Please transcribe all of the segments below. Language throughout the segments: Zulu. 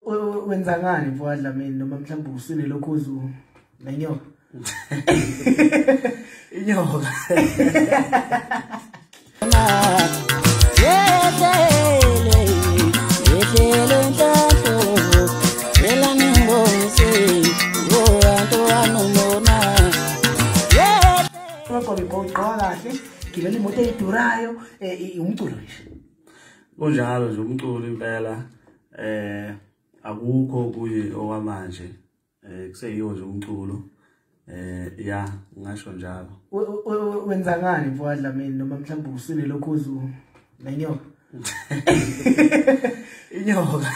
Wenza ngani mfowethu Dlamini, noma mhlawumbe usine lokhuzu nenyoka? Inyoka. Kahle gibela imoto edurayo, umculo nje. Kunjalo nje umculo impela, akukho kuye okwamanje, kuseyiwo nje umculo. Ya, ngisho njalo. Wenza ngani mfowethu Dlamini, noma mhlawumbe usine lokhuzu nenyoka? Inyoka.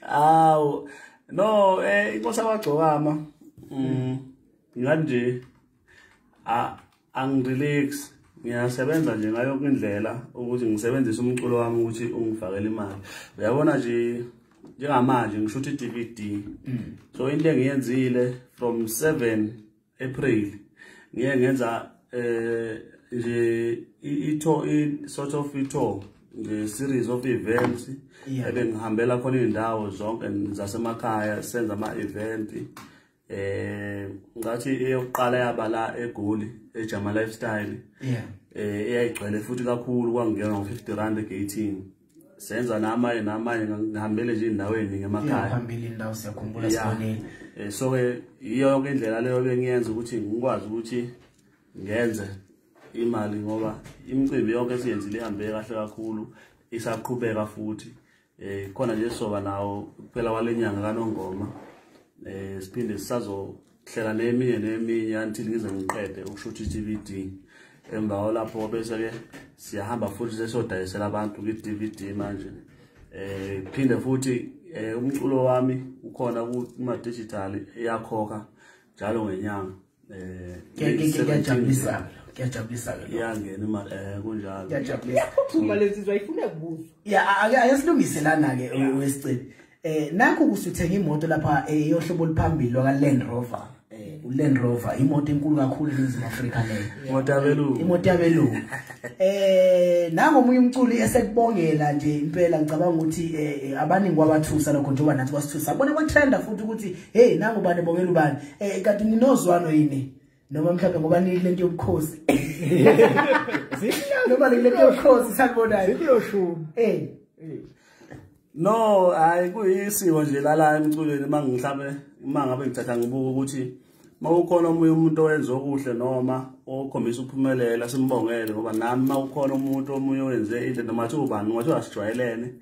Awu no, inkosi amagcokama ngathi nje angirelax, ngiyasebenza nje ngayo yonke indlela ukuthi ngisebenzise umculo wami ukuthi ungifakele imali. Uyabona nje njengamanje ngishutha i-DVD. So into engiyenzile from 7 April ngiye ngenza nje i sort of i-tour, nje series of events ebengihambela khona indawo zonke zasemakhaya, senza ama-event. Ngathi eyokuqala yaba la eGoli eJama Lifestyle. Eyayigcwele futhi kakhulu, kwangena ngo-50 rand egate. Senza namanye namanye, ngihambele nje indawo eningi emakhaya. Phambili indawo, siyakhumbula, sibonile. So ke iyo yonke indlela leyo bengiyenza ukuthi ngikwazi ukuthi ngenze imali, ngoba imicimbi yonke esiyenzile ihambe kahle kakhulu, isaqhubeka futhi. Khona nje soba nawo kuphela kwalenyanga kaNongoma. Siphinde sisazohlela neminye neminye until ngize ngiqede ukushutha i-DVD. Emva lapho bese ke siyahamba futhi sesodayisela abantu kwi-DVD manje. Phinde futhi umculo wami ukhona kuma digital, iyakhokha njalo ngenyanga. Kuyajabulisa, kuyajabulisa ke. Iyangena imali, kunjalo. Kuyajabulisa. Iyaphuthuma lensizwa, ifuna kubuzwa. Ya, ake silungise lana ke wesiceli. Nakho kusuthenga imoto lapha yohlobo oluphambili lwaka Land Rover. U-Land Rover imoto enkulu kakhulu eNingizimu Afrika leyo. Imoto yabelungu. Imoto yabelungu. Nangomunye umculi esekubongela nje impela, ngicabanga ukuthi abaningi kwabathusa lokho njengoba nathi kwasithusa. Sabona kwatrenda futhi ukuthi hey, nangu bani bongela ubani. Kanti ninozwano yini? Noma mhlawumbe ngoba nilento yobukhosi. Noma lento yobukhosi salibonayo. Zikuloshumi. No, hayi, kuyisiko nje lala emculweni. Mangihlabe mangabe ngithatha ngibuka ukuthi mawukhona omunye umuntu owenza okuhle noma okhombisa ukuphumelela, simbongele, ngoba nami mawukhona umuntu omunye owenze into, noma athi ubani, ngathi asijwayelene,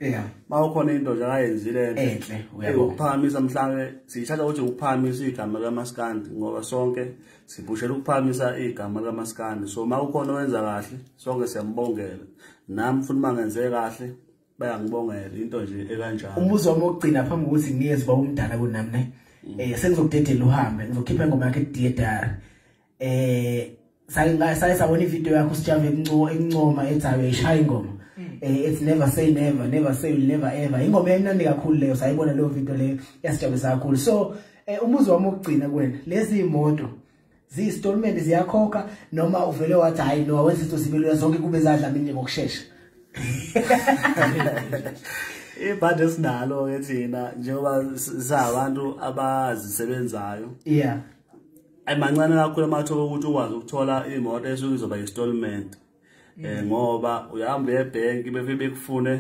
mawukhona into nje akayenzile enhle, uyabona, ukuphakamisa, mhlambe siyithatha ukuthi ukuphakamisa igama kaMaskandi, ngoba sonke siphushela ukuphakamisa igama kaMaskandi. So mawukhona owenza kahle, sonke siyambongela. Nami futhi mangenze kahle bayangibongela, into nje ekanjalo. Umbuzo wami wokugcina phambi kokuthi nginikeze baba umdala kunami ne, sengizokudedela uhambe, ngizokhipha ingoma yakhe eDiary. Saye sabona ivideo yakho sijave encoma ethi ayishaya ingoma, it's never say never, never say you'll never ever. Ingoma emnandi kakhulu leyo, sayibona leyo video leyo, yasijabulisa kakhulu. So umbuzo wami wokugcina kuwena, lezi imoto ziyi-installment, ziyakhokha, noma uvele wathi hayi no, awenza izinto zibe zonke kube zaDlamini ngokushesha? Ibhadi esinalo ke thina njengoba sabantu abazisebenzayo, ayimancane kakhulu amathuba okuthi ukwazi ukuthola imoto esuke izoba installment, ngoba uyahamba uye ebhenki, befike bekufune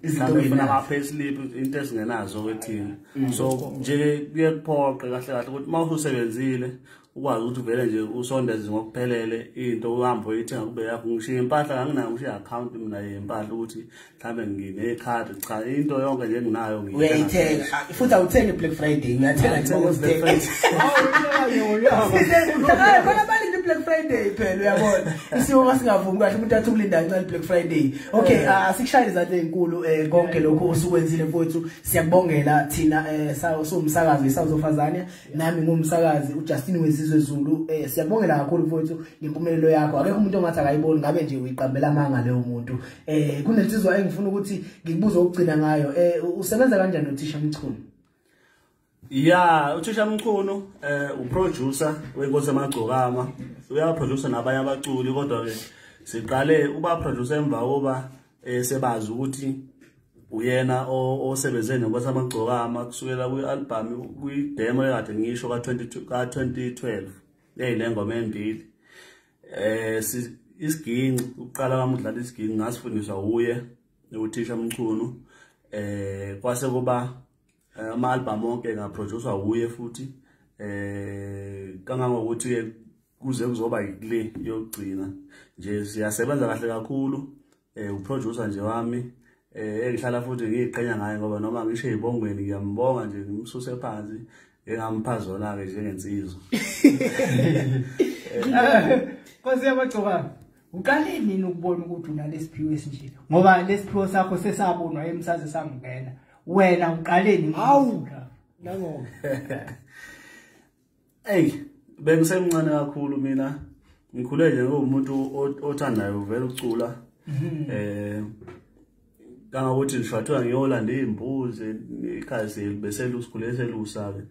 izinto mhlawumbe befuna ongenazo. Ama-payslip, into esingenazo ke thina. So nje kuye kuphoqe kahle kahle ukuthi uma ususebenzile ukwazi ukuthi uvele nje usondeze ngokuphelele into, uhambe uyithenga kube yakho. Ngishiya impahla anginayo, ngishiya i-account mina yempahla ukuthi mhlawumbe nginekhadi, cha, into yonke nje enginayo ngiyithenga. Uyayithenga. Ah, futhi awuthengi Black Friday, uyathenga nje. Ngiyathenga Black Friday. Hayi, khona balinde Black Friday phela, uyabona isimo masingavumi kahle, umuntu athi ukulinda kancane Black Friday. Okay, asikushayile izandla ezinkulu konke lokhu osukwenzile mfowethu, siyakubongela thina siwumsakazo iSounds of Azania, nami ngumsakazi uJustin Wezizwe Zulu. Siyakubongela kakhulu mfowethu ngempumelelo yakho. Akekho umuntu ongathi akayiboni, ngabe nje uyiqambela amanga leyo muntu. Kunensizwa engifuna ukuthi ngikubuze ukugcina ngayo, usebenza kanjani noThisha Mchunu? Ya, uThisha Mchunu uproducer wenkosi amagcokama, uyaproducer nabanye abaculi, kodwa ke siqale uba producer emva koba sebazi ukuthi Uyena osebenze neNkosi Yamagcokama kusukela kwi-album kwi-demo ekade ngisho ka-2012 eyinengoma embili. Isiginci ukuqala kwami udlala isiginci ngasifundiswa uye uthisha Mchunu. Kwase kuba ama-album onke ngaproduce uye futhi kangangokuthi kuze kuzoba yikule yokugcina nje siyasebenza kahle kakhulu. Uproducer nje wami engihlala futhi ngiyiqhenya ngaye ngoba noma ngisho ezibongweni ngiyambonga nje ngimsuse phansi engampha zona ke njengensizwa. Nkosi Yamagcokama, uqale nini ukubona ukuthi unalesiphiwo esinje? Ngoba lesiphiwo sakho sesabonwa emsaze sangena. Wena uqale nini? Hawu, nangoba. Ey, bengisemncane kakhulu mina. Ngikhule nje ngumuntu othandayo vele ukucula. Kangangokuthi ngisho ngiyolanda izimbuzi ikhaya bese lusikhule selusa ke.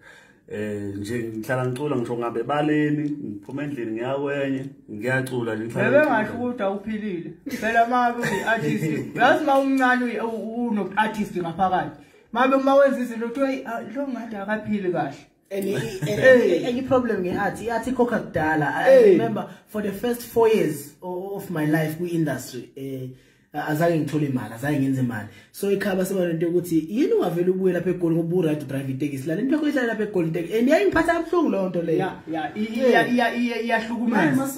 Nje ngihlala ngicula ngisho ngabe ebaleni ngiphuma endlini ngiya kwenye ngiyacula nje ngihlala. Bebe ngasho ukuthi awuphilile. Phela mabe uyi-artist, uyazi uma umncane uno-artist ngaphakathi. Mabe uma wenza izinto kuthiwa lo ngathi akaphili kahle. Any problem nge-art, i-art ikhokha kudala. I remember for the first 4 years of my life kwi-industry azange ngithole imali, azange ngenze imali. So ikhaba seba nento yokuthi yini ungavele ubuye lapha eGoli ngoba u-right to drive itekisi lana into yakho ihlala lapha eGoli itekisi and yayingiphatha kabuhlungu leyo nto leyo. Iyahlukumeza.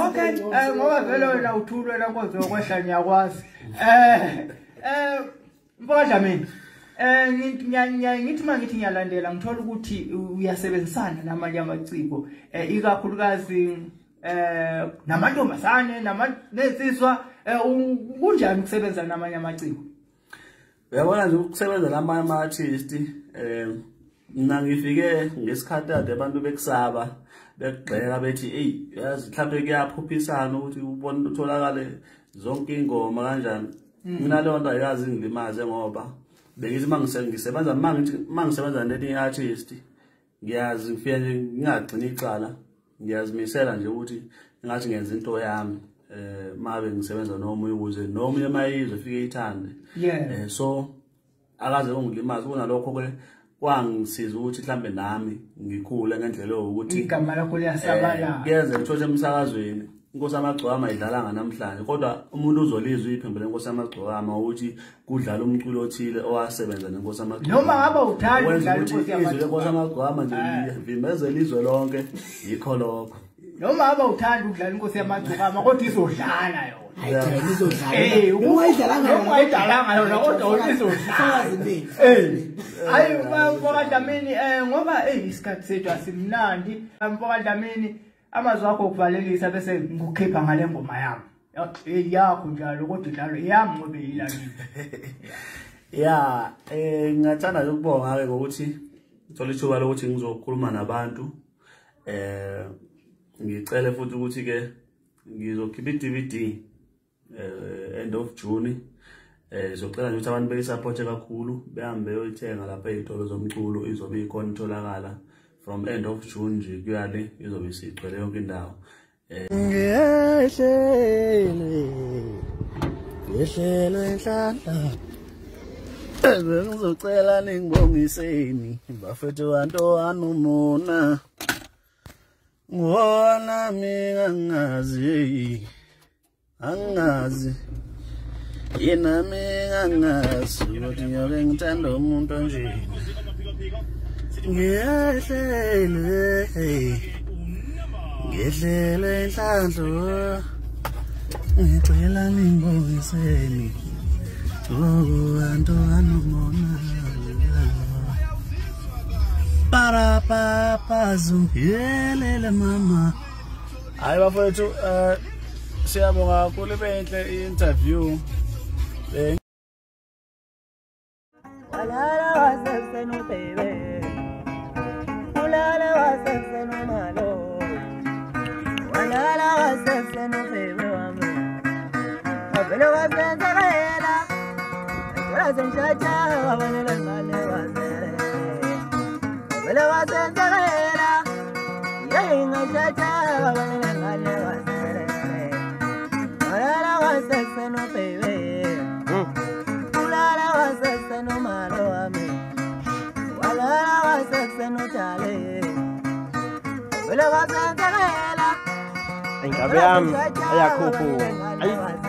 Okay, ngoba vele wena uthulwe la nkonzo yokwehla ngiyakwazi. Mfoka Dlamini, ngithi mangithi ngiyalandela ngithola ukuthi uyasebenzisana namanye amaciko ikakhulukazi namantombazane nensizwa. Kunjani ukusebenza namanye amaciko? Uyabona nje ukusebenza namanye ama-artist, mina ngifike ngesikhathi kade abantu bekusaba bekugxeka bethi eyi yazi mhlawumbe kuyaphuphisana ukuthi ubone utholakale zonke ingoma kanjani. Mina leyo nto ayikaze ingilimaze ngoba bengithi mangisebenza mangisebenza nenye artist ngiyazi ngifike nje ngingagcini icala, ngiyazimisela nje ukuthi ngathi ngenza into yami. Mabe ngisebenza nomunye ukuze nomunye mayizwe ifike ithande. So akaze ungilimaze kunalokho ke kwangisiza ukuthi mhlambe nami ngikhule ngendlela yokuthi igama lakho liyasabalala. Kuyenza ngithole emsakazweni Inkosi Yamagcokama idlalanga namhlanje kodwa umuntu uzolizwa iphimbo leNkosi Yamagcokama ukuthi kudlala umculo othile owasebenza neNkosi Yamagcokama. Noma ngabe uthanda udlala Inkosi Yamagcokama, iNkosi Yamagcokama nje ivimezela izwe lonke, yikho lokho. Noma ngabe uthanda ukudlala Inkosi Yamagcokama kodwa izodlala yona. Hayi izodlala. Ungayidlalanga yona kodwa izodlala. Hayi Mfoka Dlamini, ngoba isikhathi sethu asimnandi. Mfoka Dlamini, amazwi akho okuvalelisa bese ngikukhipha ngale ngoma yami. Yakho njalo kodwa idlalo yami ngoba iyilalile. Ya, ngingathanda ukubonga ke ngokuthi ngithola ithuba lokuthi ngizokhuluma nabantu. Ngicele futhi ukuthi ke ngizokhipha i-DVD end of June. Izocela nje ukuthi abantu beyisupport kakhulu, behambe beyoyithenga lapha ezitolo zomculo, izobe ikhona itholakala from end of June nje kuya le izobe isigcwele yonke indawo. Ngehlele enhlanhla ngizocela ningibongiseni bafethu bantu anumona ngona mina angazi angazi yena mina angazi ukuthi ngiyobe ngithanda umuntu onje. Ngehlele ngehlele enhlanhla ngicela ningibongiseni bantu anumona para papa zungiyelele mama. Hayi bafowethu, siyabonga kakhulu, ibe inhle i-interview. Walala wasekuseni ubhebe, ulala wasekuseni umalo, walala wasekuseni ubhebe wami, wavele wasenzakela, wasenshatsha, wabanele ngane wazele, wavele wasenzakela, yayingashatsha, wabanele ngane wazele, walala wasekuseni ubhebe, ulala. Wavele wazenzakela. Inkabi yami ayakhuphuka. Ayi.